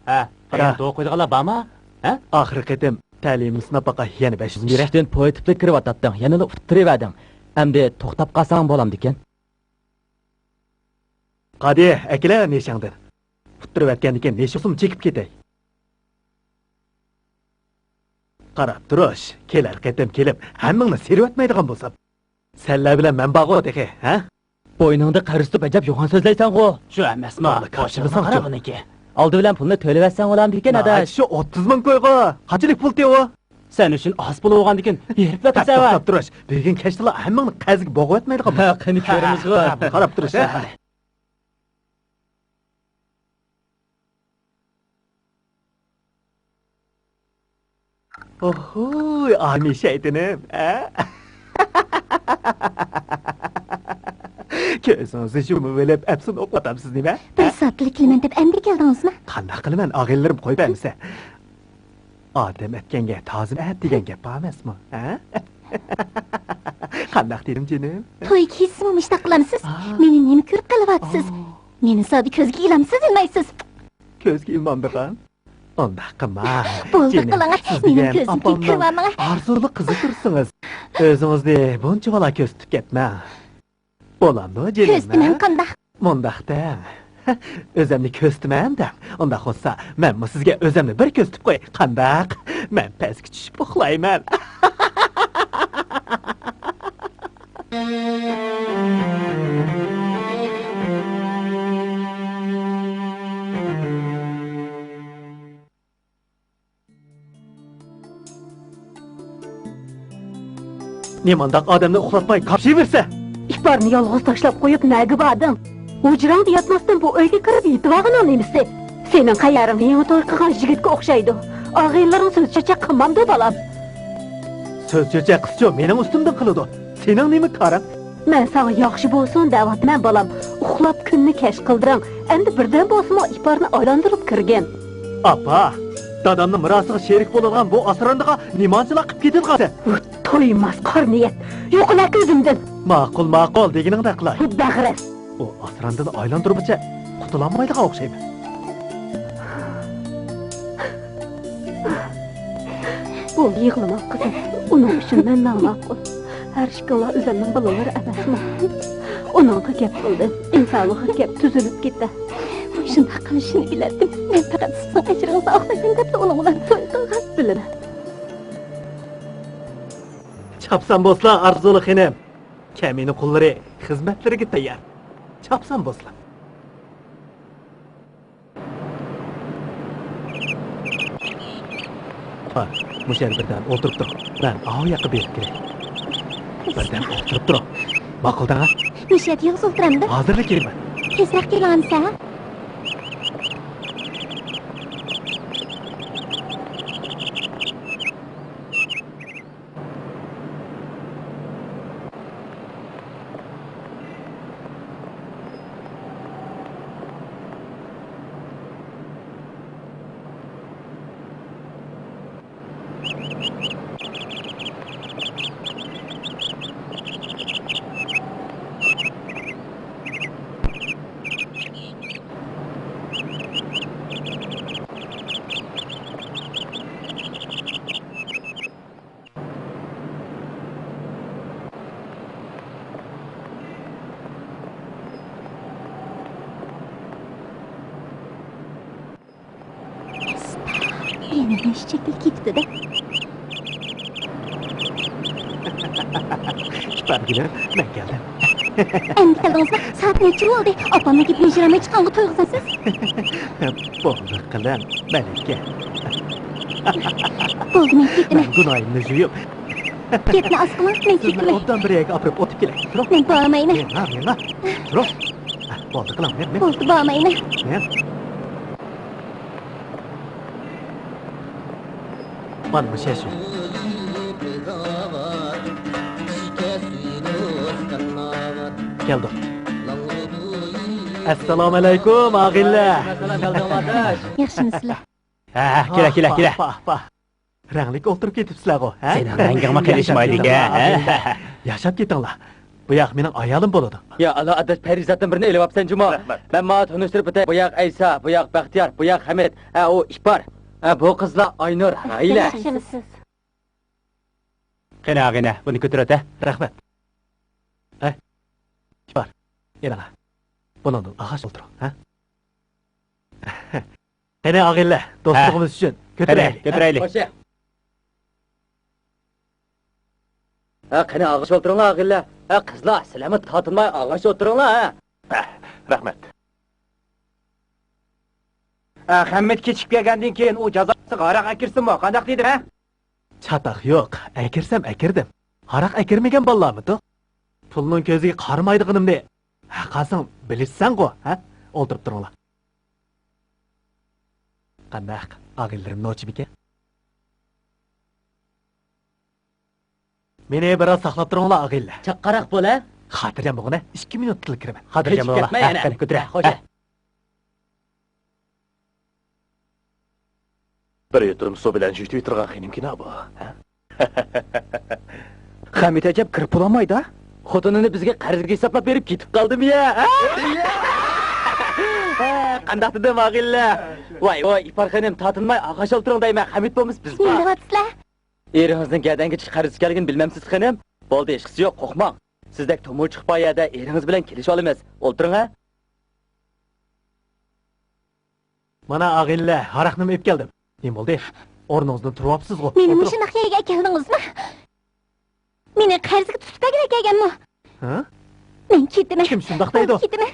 ھە، قېنى توۋا قويىدىغانلار بارمۇ؟ ھە؟ ئاخىرقى قېتىم تەلىيىمنى سىناپ باقاي، يەنە بەش يۈز بېرە. ئىشىكتىن پوي تىپلىق كىرىۋاتاتتىڭ، يەنىلا ئۇتتۇرۇۋەردىڭ. ئەمدى توختاپ قالساڭ بولامدىكىن؟ قادى، ئەكېلە نېشىڭدىن. ئۇتتۇرۇۋەتكەندىكىن نېشىسىمۇ چېكىپ كېتەي. قاراپ تۇرۇش، كېلەر قېتىم كېلىپ، ھەممىڭنى سېرىۋەتمەيدىغان بولسام. سەنلەر بىلەن مەن بارغۇ تېخى، ھە؟ بوينۇڭدا قەرز تۇتۇپ ئەجەب يوغان سۆزلەيسەنغۇ. شۇ ئەمەسمۇ؟ قوشۇلمىساڭچۇ؟ بۇنىڭكى. ئالدى بىلەن پۇلنى تۆلىۋەتسەڭ بولامدىكىن، ئاداش. شۇ ئوتتۇز مىڭ كويغۇ. قانچىلىك پۇل تېۋۇ؟ سەن ئۈچۈن ئاز پۇل بولغاندىكىن بېرىپلا تۇرسەن. توختاپ تۇرۇش. بۈگۈن كەچتىلا ھەممىڭنى قەرزگە بوغۇۋەتمەيدىغان بولسام. قېنى كۆرىمىزغۇ. قاراپ تۇرۇش، ھە؟ ئوھوي، ئالىمى شەيتىنىم، ھە؟ كۆزىڭىزنى يۇمۇۋېلىپ ئەپسۇن ئوقۇۋاتامسىز نېمە؟ بىر سائەتلا كېلىمەن دەپ ئەمدى كەلدىڭىزمۇ؟ قانداق قىلىمەن، ئاغىنىلىرىم قويۇپ بەرمىسە. ئادەم ئەتكەنگە تازىمۇ ئەت دېگەن گەپ بار ئەمەسمۇ، ھە؟ قانداق دېدىم جېنىم؟ توي كېچىسىمۇ مۇشتاق قىلامسىز؟ مېنى نېمە كۆرۈپ قېلىۋاتىسىز؟ مېنى زادى كۆزگە ئىلامسىز دېمەيسىز؟ كۆزگە ئىلمامدىغان؟ ئۇنداق قىلما. بولدى، جېنىم، قىلىڭ. سىز مېنىڭ دېگەن كۆزۈمگە ئاپامنىڭ كىرىۋالمىڭ. ئارزۇلۇق قىزى تۇرسىڭىز، ئۆزىڭىزنى بۇنچىۋالا كۆرسىتىپ كەتمەڭ. بولامدۇ، جېنىم، ھە؟ كۆرسىتىمەن قانداق؟ مۇنداق دەڭ. ئۆزۈمنى كۆرسىتىمەن دەڭ. ئۇنداق بولسا، مەنمۇ سىزگە ئۆزۈمنى بىر كۆرسىتىپ قوياي. قانداق؟ مەن پەسكە چۈشۈپ ئۇخلايمەن. نېمانداق ئادەمنى ئۇخلاتماي كاپشىۋېرىسەن؟ ئىپارنى يالغۇز تاشلاپ قويۇپ نەگە باردىڭ؟ ھۇجراڭدا ياتماستىن بۇ ئۆيگە كىرىپ يېتىۋالغىنىڭ نېمىسى؟ سېنىڭ قەيەرىڭ يېڭى توي قىلغان يىگىتكە ئوخشايدۇ. ئاغىنىلىرىڭ سۆز چۆچەك قىلمامدۇ، بالام؟ سۆز چۆچەك قىلسىچۇ، مېنىڭ ئۈستۈمدىن قىلىدۇ. سېنىڭ نېمە كارىڭ؟ مەن ساڭا ياخشى بولسۇن دەۋاتىمەن، بالام. ئۇخلاپ كۈننى كەچ قىلدىرىڭ. ئەمدى بىردەم بولسىمۇ ئىپارنى ئايلاندۇرۇپ كىرگىن. ئاپا، دادامنىڭ مىراسىغا شېرىك بولىدىغان بۇ ئاسراندىغا نېمانچىلا قىپ كېتىدىغانسەن؟ ھۇ، تويماس قارا نىيەت. يوقىلا كۆزۈمدىن. ماقۇل، ماقۇل، دېگىنىڭدەك قىلاي. ھۇ، بەغىرەس. ئۇ ئاسراندىن ئايلاندۇرمىچە قۇتۇلالمايدىغان ئوخشايمەن. بولدى، يىغلىما قىزىم. ئۇنىڭ ئۈچۈن مەن ناماقۇل. ھەر ئىككىڭلار ئۆزۈمنىڭ بالىلىرى ئەمەسمۇ؟ ئۇنىڭغا گەپ قىلدىم، ئىنسانىغا گەپ تۈزۈلۈپ كېتە. شۇنداق قىلىشىنى بىلەتتىم. مەن پەقەت سىزنىڭ ئەجرىڭىزنى ئاقلايمەن دەپلا ئۇنىڭ بىلەن توي قىلغان. بىلىمەن. چاپسان بولسىلا، ئارزۇلۇق خېنىم. كەمىنە قۇللىرى خىزمەتلىرىگە تەييار. چاپسان بولسىلا. ھا، مۇشۇ يەردە بىردەم ئولتۇرۇپ تۇرۇڭ. مەن ئاۋۇ ياققا بېرىپ كېلەي. بىردەم ئولتۇرۇپ تۇرۇڭ. ماقۇل دەڭە. مۇشۇ يەردە يالغۇز ئولتۇرامدۇ؟ ھازىرلا كېلىمەن. تېزرەك كېلىڭ ئەمىسە. يەنە نەشچەكلا كېتىپتۇ-دە. ئىپارگۈلۈم، مەن كەلدىم. ئەمدى كەلدىڭىزمۇ؟ سائەت نەچچە بولدى؟ ئاپامنىڭ گېپىنى يىشىرالماي چىققانغا تويغۇزامسىز؟ بولدى قىلىڭ، مەلىكە. بولدى، مەن كېتىمەن. مەن گۇناھىمنى جۇيۇپ. گەپنى ئاز قىلىڭ، مەن سىزنى كېتىمەن. ئوبدان بىر يەرگە ئاپىرىپ ئوتۇپ كېلەي. تۇرۇڭ. مەن بارمايمەن. مېڭە، مېڭە. تۇرۇڭ. ھە، بولدى قىلىڭ، مېڭە، مېڭە. بولدى، بارمايمەن. مېڭە. مانا مۇشۇ شۇ. كەلدۇق. ئەسسالامۇئەلەيكۇم، ئاغىنىلەر. ياخشىمۇسىلەر؟ ھە، ھە، كېلە، كېلە، كېلە. پا، پا، پا. رەڭلىك ئولتۇرۇپ كېتىپسىلەرغۇ، ھە؟ سېنىڭ رەڭگىڭمۇ قېلىشمايدىكەن، ھە؟ ياشاپ كېتىڭلار. بۇ ياق مېنىڭ ئايالىم بولىدۇ. يا ئاللا، ئاداش، پەرىزاتتىن بىرنى ئېلىۋاپسەن جۇمۇ. رەھمەت. مەن ماڭا تونۇشتۇرۇپ ئۆتەي. بۇ ياق ئەيسا، بۇ ياق بەختىيار، بۇ ياق ھەمىت. ھە، ئۇ ئىپار. ھە، بۇ قىزلار ئاينۇر، ھايلە. ياخشىمۇسىز؟ قېنى ئاغىنە، بۇنى كۆتۈرۈۋەت، ھە؟ رەھمەت. ھە؟ ئىپار. ئېلىڭا. بۇنىڭدىن ئاغاچ ئولتۇرۇڭ، ھە؟ قېنى ئاغىنىلەر، دوستلۇقىمىز ئۈچۈن كۆتۈرەيلى. كۆتۈرەيلى. ھە، قېنى ئاغاچ ئولتۇرۇڭلار، ئاغىنىلەر. ھە، قىزلار، سىلەرمۇ تارتىنماي ئاغاچ ئولتۇرۇڭلار، ھە. ھە، رەھمەت. ھە، خەممىت كېچىكىپ كەلگەندىن كېيىن ئۇ جازاسىغا ھاراق ئەكىرسىمۇ، قانداق دېدىم، ھە؟ چاتاق يوق، ئەكىرسەم ئەكىردىم. ھاراق ئەكىرمىگەن بالىلارمىدۇق؟ پۇلنىڭ كۆزىگە قارىمايدىغىنىمنى ھەققاسىڭ بىلىسەنغۇ، ھە؟ ئولتۇرۇپ تۇرۇڭلار. قانداق، ئاغىنىلىرىم نوچىمىكەن؟ مېنى بىراز ساقلاپ تۇرۇڭلار، ئاغىنىلەر. چاققاراق بول، ھە؟ خاتىرجەم بولغىنە، ئىككى مىنۇتتىلا كىرىمەن. خاتىرجەم بولۇڭلار. كەتمە يەنە. قېنى، كۆتۈرە. خوش. ھە. بىر يۇتۇم سۇ بىلەن جۈيتۈۋېتىدىغان خېنىمكىنا بۇ، ھە؟ خەمىت ئەجەب كىرىپ بولالمايدۇ. خوتۇنىنى بىزگە قەرزگە ھېسابلاپ بېرىپ كېتىپ قالدىمۇ يا، ھە؟ ھە، قانداق دېدىم، ئاغىنىلەر؟ ۋاي، ۋاي، ئىپار خېنىم، تارتىنماي ئاغاچ ئولتۇرۇڭ دەيمەن، خەمىت بولمىسا بىز بار. نېمە دەۋاتىسىلەر؟ ئېرىڭىزنىڭ گەدەنگە چىقىپ قەرز ئىكەنلىكىنى بىلمەمسىز، خېنىم؟ بولدى، ھېچقىسى يوق، قورقماڭ. سىزدەك تومۇر چىقىپ بار يەردە ئېرىڭىز بىلەن كېلىشىۋالىمىز. ئولتۇرۇڭ، ھە؟ مانا، ئاغىنىلەر، ھاراقنىمۇ ئېلىپ كەلدىم. نېمە بولدى؟ ئورنىڭىزدىن تۇرۇۋاپسىزغۇ. مېنى ئولتۇرۇڭ. مۇشۇنداق يەرگە ئەكەلدىڭىزمۇ؟ مېنى قەرزگە تۇتۇپ بەرگىلى كەلگەنمۇ؟ ھە؟ مەن كېتىمەن. كىم شۇنداق دەيدۇ؟ مەن كېتىمەن.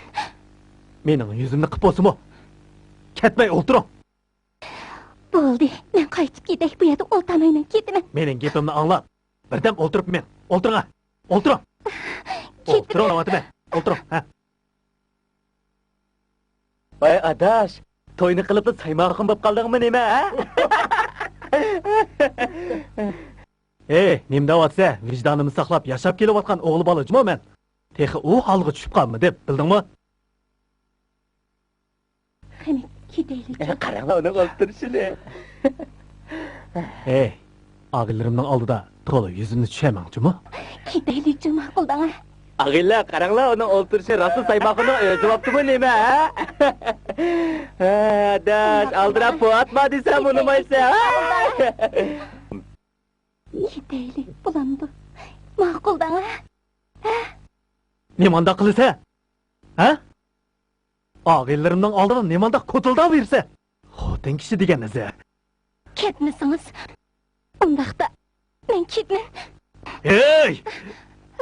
مېنىڭ يۈزۈمنى قىپ بولسىمۇ، كەتمەي ئولتۇرۇڭ. بولدى، مەن قايتىپ كېتەي. بۇ يەردە ئولتۇرماي مەن كېتىمەن. مېنىڭ گېپىمنى ئاڭلاپ، بىردەم ئولتۇرۇپ مېڭىڭ. ئولتۇرۇڭ، ھە. ئولتۇرۇڭ. كېتىمەن. ئولتۇرۇڭ دەۋاتىمەن. ئولتۇرۇڭ، ھە. ۋاي ئاداش، توينى قىلىپلا سايماقۇن بولۇپ قالدىڭمۇ نېمە، ھە؟ ھەي، نېمە دەۋاتىسەن؟ ۋىجدانىمنى ساقلاپ ياشاپ كېلىۋاتقان ئوغۇل بالا جۇمۇ مەن. تېخى ئۇ ھالغا چۈشۈپ قالمىدىم، بىلدىڭمۇ؟ قېنى، كېتەيلىچۇ. قاراڭلار ئۇنىڭ ئولتۇرۇشىنى. ھەي، ئاغىنىلىرىمنىڭ ئالدىدا تولا يۈزۈمنى چۈشۈرمەڭ جۇمۇ. كېتەيلىچۇ، ماقۇل دەڭە. ئاغىنىلەر، قاراڭلار، ئۇنىڭ ئولتۇرۇشى راستلا سايماقۇنىڭ ئۆزى بوپتىمۇ نېمە، ھە؟ ھە، ئاداش، ئالدىراپ پۇۋاتما دېسەم ئۇنىمايسەن، ھە؟ كېتەيلى، بولامدۇ؟ ماقۇل دەڭە. ھە؟ نېمانداق قىلىسەن؟ ھە؟ ئاغىنىلىرىمنىڭ ئالدىدا نېمانداق كوتۇلداپ يۈرسە؟ خوتۇن كىشى دېگەن نېمە؟ كەتمىسىڭىز، ئۇنداقتا مەن كېتىمەن. ھەي!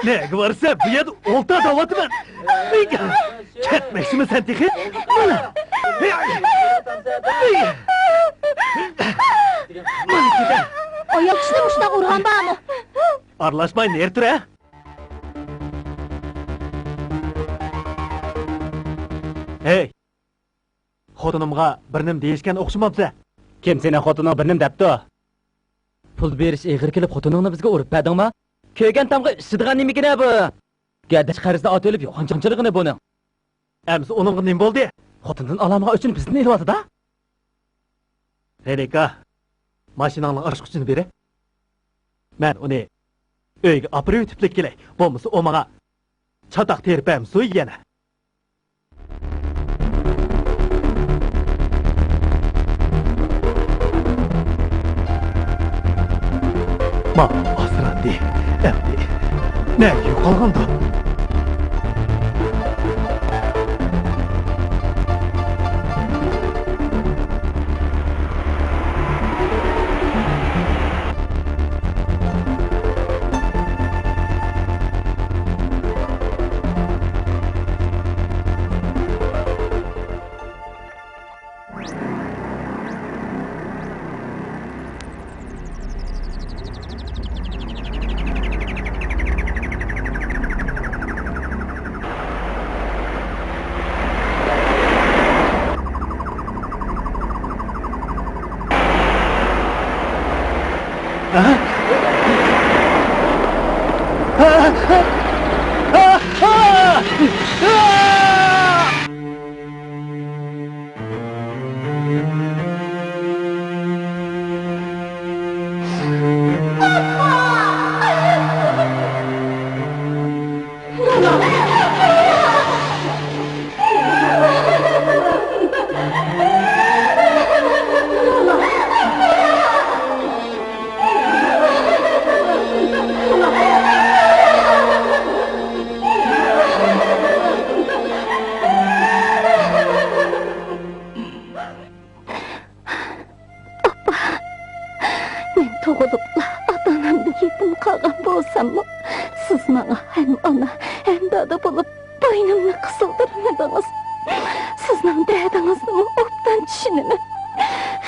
نەگە بارسا، بۇ يەردە ئولتۇر دەۋاتىمەن. كەتمەكچىمۇ سەن تېخى؟ مانا كېتە. ئايال كىشىنى مۇشۇنداق ئۇرغان بارمۇ؟ ئارىلاشماي نېرى تۇر، ھە؟ ھەي! خوتۇنۇمغا بىر نېمە دېيىشكەن ئوخشىمامسەن؟ كىم سېنىڭ خوتۇنۇڭغا بىر نېمە دەپتۇ؟ پۇل بېرىش ئېغىر كېلىپ خوتۇنۇڭنى بىزگە ئۇرۇپ بەردىڭما؟ كۆرگەن تامغا ئىششىدىغان نېمىكىنە بۇ؟ گەردەش قەرزنى ئاتىۋېلىپ يوغان چاڭچىلىغىنى بۇنىڭ. ئەمسە ئۇنىڭغا نېمە بولدى؟ خوتۇندىن ئالامىغان ئۆچىنى بىزدىن ئېلىۋاتىدۇ. غېنىكا، ماشىناڭنىڭ ئاچقۇچىنى بېرە. مەن ئۇنى ئۆيگە ئاپىرىۋېتىپلا كېلەي. بولمىسا ئۇ ماڭا چاتاق تېرىپ بەرمىسۇن يەنە. ما ئاسراندى. ئەمدى نەگە يوقالغاندۇ؟ ئاپا، مەن تۇغۇلۇپلا ئاتا-ئانامدىن يېتىم قالغان بولساممۇ، سىز ماڭا ھەم ئانا، ھەم دادا بولۇپ، بوينۇمنى قىسىلدۇرمىدىڭىز. سىزنىڭ دەردىڭىزنىمۇ ئوبدان چۈشىنىمەن.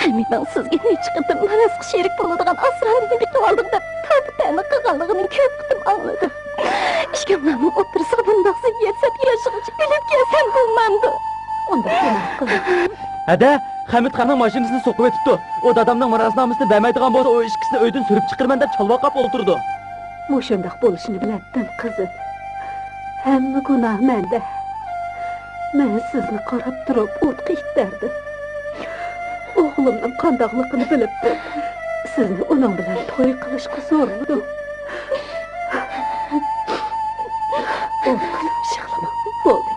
ھەمىدىڭ سىزگە نەچچە قېتىم رىزىق شېرىك بولىدىغان ئاسراندىنى بېقىۋالدىڭ دەپ، تاپا-تەنە قىلغانلىقىنى كۆپ قېتىم ئاڭلىدىم. ئىككىڭلارنىڭ ئوتتۇرىسىغا بۇنداق زىددىيەت سەپ ياشىغىچە ئۆلۈپ كەتسەم بولمامدۇ؟ ئۇنداق گۇناھ قىلدىڭ. ھەدە، خەمىت خاننىڭ ماشىنىسىنى سوقۇۋېتىپتۇ. ئۇ دادامنىڭ مىراسنامىسىنى بەرمەيدىغان بولسا، ئۇ ئىككىسىنى ئۆيدىن سۈرۈپ چىقىرىمەن دەپ چالۋاقاپ ئولتۇرىدۇ. مۇشۇنداق بولۇشىنى بىلەتتىم، قىزىم. ھەممە گۇناھ مەندە. مەن سىزنى قاراپ تۇرۇپ ئوتقا ئىتتەردىم. ئوغلۇمنىڭ قانداقلىقىنى بىلىپتۇ. سىزنى ئۇنىڭ بىلەن توي قىلىشقا زورلىدىم. بولدى قىزىم، يىغلىما، بولدى.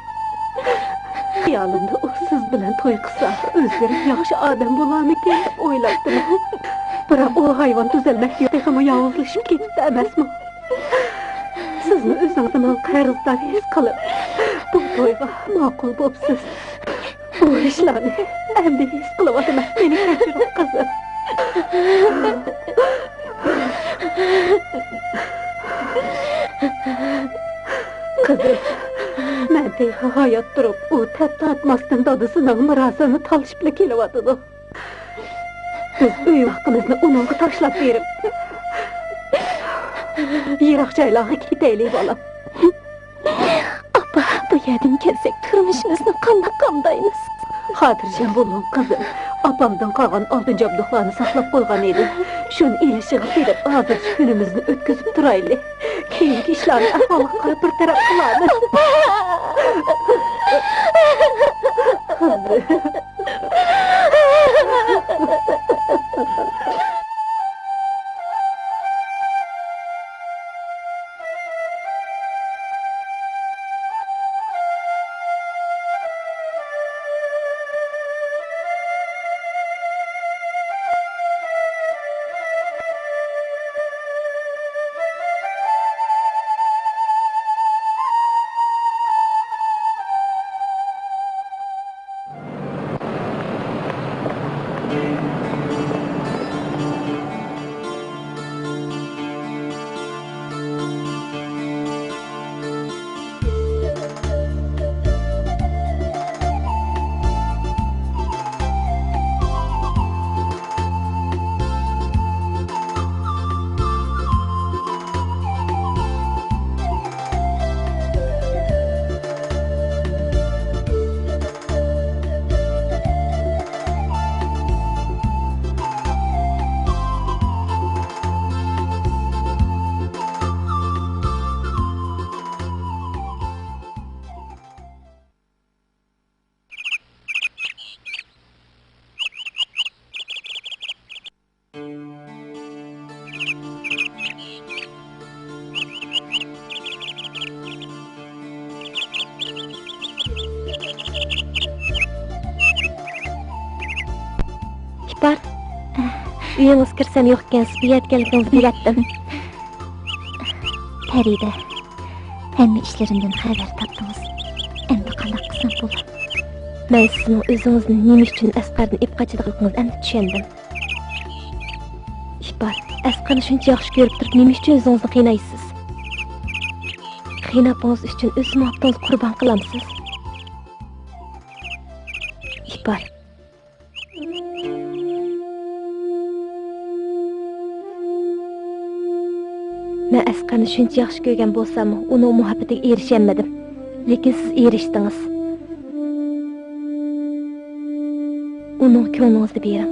خىيالىمدا ئۇ سىز بىلەن توي قىلسا، ئۆزلىرى ياخشى ئادەم بولارمىكىن دەپ ئويلاپتىمەن. بىراق ئۇ ھايۋان تۈزەلمەكتە تېخىمۇ ياۋۇزلىشىپ كېتىپتۇ ئەمەسمۇ؟ سىزمۇ ئۆزىڭىزنى ماڭا قەرزدار ھېس قىلىپ، بۇ تويغا ماقۇل بوپسىز. بۇ ئىشلارنى ئەمدى ھېس قىلىۋاتىمەن. مېنى كەچۈرۈڭ، قىزىم. قىزىم، مەن تېخى ھايات تۇرۇپ، ئۇ تەپ تارتماستىن دادىسىنىڭ مىراسىنى تالىشىپلا كېلىۋاتىدۇ. بىز ئۆي ۋاقتىمىزنى ئۇنىڭغا تاشلاپ بېرىپ، يىراق جايلارغا كېتەيلى، بالام. ئاپا، بۇ يەردىن كەتسەك، تۇرمۇشىمىزنى قانداق قامدايمىز؟ خاتىرجەم بولۇڭ، قىزىم. ئاپامدىن قالغان ئالتۇن جابدۇقلارنى ساقلاپ قويغان ئىدى. شۇنى ئېلىشىغا بېرىپ، ھازىرچە كۈنىمىزنى ئۆتكۈزۈپ تۇرايلى. كېيىنكى ئىشلارنى ئەھۋالغا قاراپ بىر تەرەپ قىلارمىز. قىزىم. ئىپار، ئۆيىڭىزگە كىرسەم يوق ئىكەنسىز، بۇ يەردە ئىكەنلىكىڭىزنى بىلەتتىم. پەرىدە، ھەممە ئىشلىرىمدىن خەۋەر تاپتىڭىز. ئەمدى قانداق قىلسام بولىدۇ؟ مەن سىزنىڭ ئۆزىڭىزنى نېمە ئۈچۈن ئەسقەردىن ئېلىپ قاچىدىغانلىقىڭىزنى ئەمدى چۈشەندىم. ئىپار، ئەسقەرنى شۇنچە ياخشى كۆرۈپ تۇرۇپ، نېمە ئۈچۈن ئۆزىڭىزنى قىينايسىز؟ قىيناپىڭىز ئۈچۈن ئۆز مۇھەببىتىڭىزنى قۇربان قىلامسىز؟ ئىپار. مەن ئەسقەرنى شۇنچە ياخشى كۆرگەن بولساممۇ، ئۇنىڭ مۇھەببىتىگە ئېرىشەلمىدىم. لېكىن سىز ئېرىشتىڭىز. ئۇنىڭ كۆڭلىڭىزنى بېرىڭ.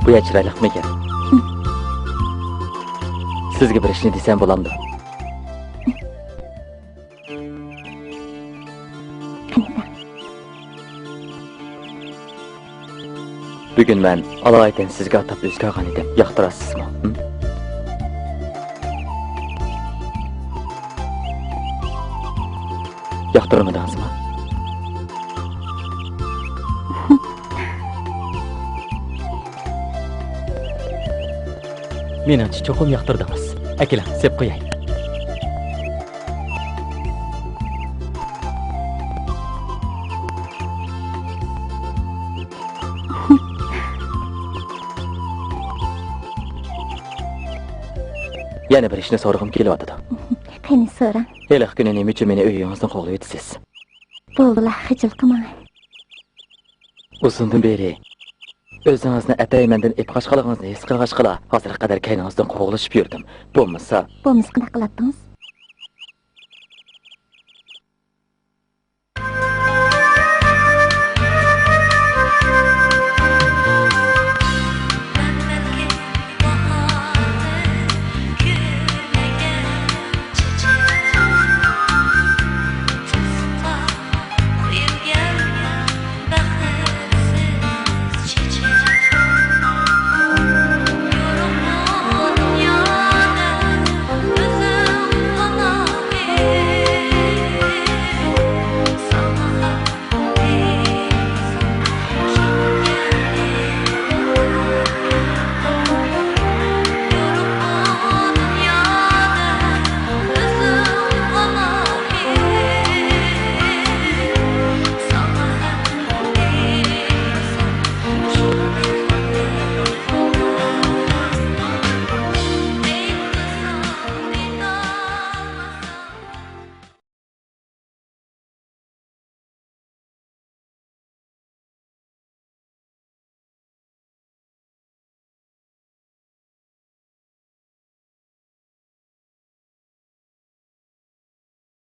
بۇ يەر چىرايلىقمىكەن؟ سىزگە بىر ئىشنى دېسەم بولامدۇ؟ بۈگۈن مەن ئالايىتەن سىزگە ئاتاپ ئۆزگەرگەن ئىدىم. ياقتۇراسىزمۇ؟ ھىم؟ ياقتۇرمىدىڭىزمۇ؟ مېنىڭچە چوقۇم ياقتۇردىڭىز. ئەكېلىڭ، سېپ قوياي. يەنە بىر ئىشنى سورىغۇم كېلىۋاتىدۇ. قېنى سوراڭ. ھېلىقى كۈنى نېمە ئۈچۈن مېنى ئۆيىڭىزدىن قوغلىۋېتىسىز؟ بولدىلا، خىجىل قىلماڭ. ئۇزۇندىن بېرى ئۆزىڭىزنى ئەتەي مەندىن ئېپقاچقانلىقىڭىزنى ھېس قىلغاچقىلا، ھازىرغا قەدەر كەينىڭىزدىن قوغلىشىپ يۈردۈم. بولمىسا، بولمىسا قانداق قىلاتتىڭىز؟